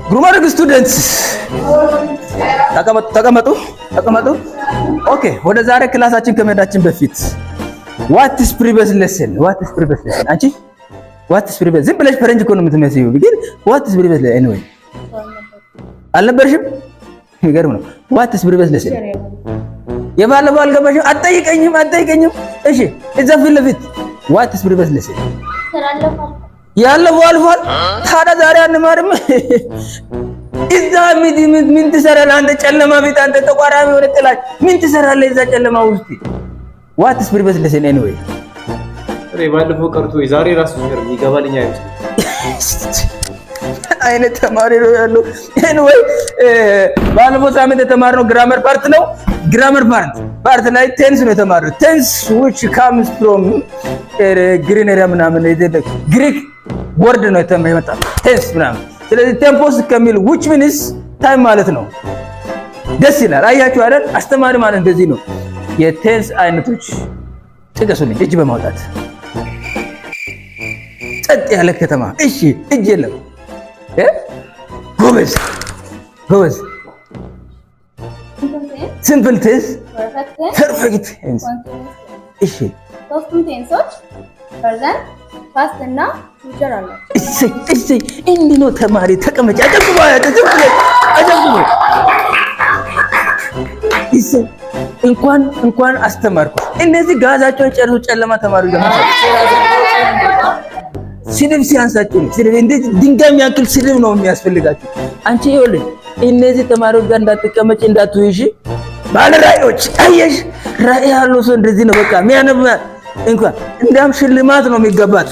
Good morning, students። ተቀመጡ፣ ተቀመጡ፣ ተቀመጡ። Okay፣ ወደ ዛሬ ክላሳችን ከመሄዳችን በፊት what is previous lesson? What is previous lesson? አንቺ፣ what is previous? ዝም ብለሽ ፈረንጅ እኮ ነው የምትመስዪው፣ ግን what is previous lesson? Anyway፣ አልነበርሽም? የሚገርም ነው። What is previous lesson? የባለፈው አልገባሽም? አትጠይቀኝም፣ አትጠይቀኝም። እሺ፣ እዛ ፊት ለፊት what is previous lesson? ያለፈው አልፏል። ታዲያ ዛሬ አንማርም? እዛ ምን ትሰራለህ አንተ? ጨለማ ቤት፣ አንተ ተቋራሚ የሆነ ጥላች ምን ትሰራለህ እዛ ጨለማ ውስጥ? What is previous lesson anyway? እኔ ባለፈው ቀርቶ የዛሬ ራሱ ነገር የሚገባልኝ አይመስልም። አይነት ተማሪ ነው ያለው። Anyway፣ ባለፈው ሳምንት የተማርነው grammar part ነው። Grammar part ላይ tense ነው የተማርነው። Tense which comes from green area ምናምን፣ Greek word ነው የመጣ tense ምናምን። ስለዚህ tempos ከሚል which means time ማለት ነው። ደስ ይላል። አያችሁ አይደል? አስተማሪ ማለት እንደዚህ ነው። የ tense አይነቶች ጥቀሱልኝ፣ እጅ በማውጣት። ጸጥ ያለ ከተማ። እሺ፣ እጅ የለም። ጎበዝ ጎበዝ። Simple tense፣ perfect tense። እሺ። ሶስቱም tense ኦች present፣ past እና future አላቸው። እሰይ እሰይ! እንዲህ ነው ተማሪ። ተቀመጭ። አጨብጭቡ፣ አጨብጭቡ፣ አጨብጭቡ። እሰይ! እንኳን አስተማርኩ። እነዚህ ጋዛቸውን ጨርሱ። ጨለማ ተማሪ ደግሞ ስድብ ሲያንሳችሁ ነው። ስድብ እንዴት ድንጋይ የሚያክል ስድብ ነው የሚያስፈልጋችሁ። አንቺ ይኸውልሽ፣ እነዚህ ተማሪዎች ጋር እንዳትቀመጭ፣ እንዳትውይሽ። ባለ ራእዮች፣ አየሽ፣ ራእይ ያለው ሰው እንደዚህ ነው። በቃ የሚያነብ እንኳን እንዲያም ሽልማት ነው የሚገባት።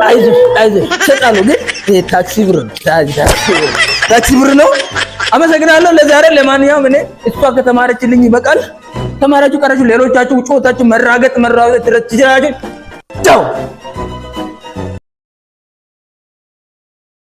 አይዞሽ አይዞሽ፣ እሰጣለሁ፣ ግን ታክሲ ብር ነው። ታክሲ ብር ነው። አመሰግናለሁ ለዛሬ። ለማንኛውም እኔ እሷ ከተማረችልኝ ይበቃል። ተማራችሁ ቀራችሁ፣ ሌሎቻችሁ ጮታችሁ መራገጥ መራገጥ ትችላላችሁ። ቻው።